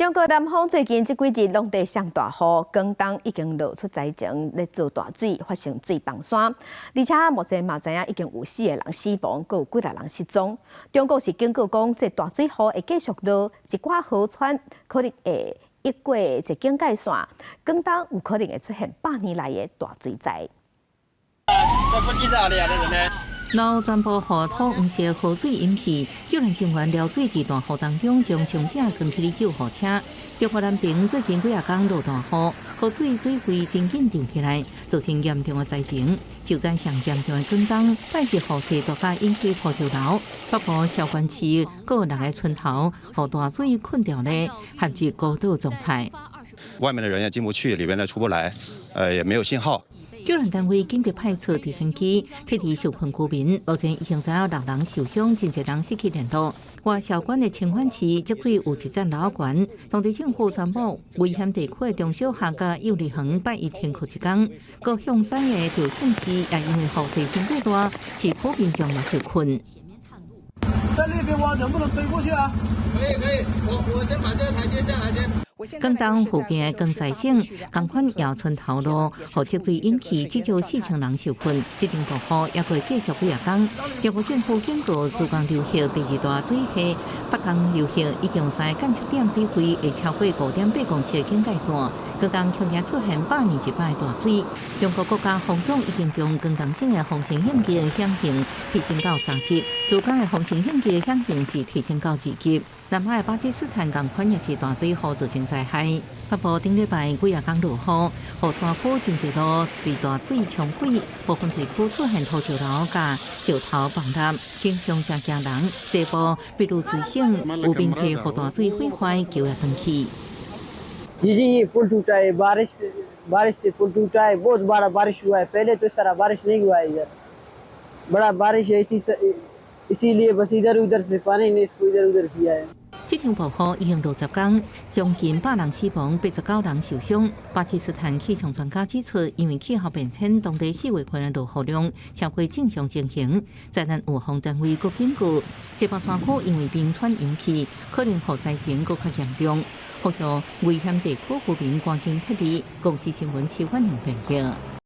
中國南方最近這幾日攏佇上大雨，廣東已經落出災情，咧做大水，發生水崩山，而且目前嘛知影已經有四個人死亡，閣有幾若人失蹤。中國是警告講，這大水雨會繼續落，一寡河川可能會越過這警戒線，廣東有可能會出現100年來的大水災。路全部予土黃色河水淹去，救援人員撩水佇大雨當中，將傷者扛去救護車。中國南平最近幾仔工落大雨，河水水位真緊漲起來，造成嚴重的災情。受災上嚴重的廣東，拜日雨勢大甲引起土石流，北部韶關市閣六個村頭，予大水困牢咧，陷入孤島狀態。外面的人也進不去，裡面的出不來，也沒有信號。救援單位緊急派出直升機撤離受困居民，目前已經知影六人受傷，真濟人失去聯絡。外韶關的清遠市積水有一層樓懸，當地政府宣布危險地區的中小學佮幼兒園拜一停課一工。閣向西的肇慶市也因為雨勢傷過大，市區民眾也受困。在那邊挖，能不能背過去啊？可以可以，我先把這個台階下來先。廣東附近的江西省，仝款姚村頭路，予積水淹去，至少4000人受困。這場暴雨猶閣會繼續幾仔工。中國政府警告，珠江流域第二大水系北江流域已經有三個監測點水位會超過5.8公尺的警戒線。廣東恐驚出現百年一擺大水。中國國家防總已經將廣東省的防汛應急響應提升到3級，珠江的防汛應急響應是提升到2級。南海的巴基斯坦仝款也是大水雨造成災害。北部頂禮拜幾仔工落雨，予山區真濟路被大水沖毀，部分地區出現土石流佮石頭崩塌，景象誠驚人。西部俾魯茲省有民宅予大水毀壞，橋也斷去。 जी जी ये पुल टूटा है। बारिश बारिश से पुल टूटा है। बहुत बड़ा बारिश हुआ है। पहले तो इस तरह बारिश नहीं हुआ है इधर। बड़ा बारिश है, इसीलिए बस इधर उधर से पानी ने इसको इधर उधर किया है। 這場暴雨已經60工，將近100人死亡，89人受傷。巴基斯坦氣象專家指出，因為氣候變遷，當地4月份的落雨量超過正常情形。災難預防單位閣警告，西北山區因為冰川融去，可能予災情閣較嚴重。呼籲危險地區居民趕緊撤離。公視新聞徐婉玲編譯。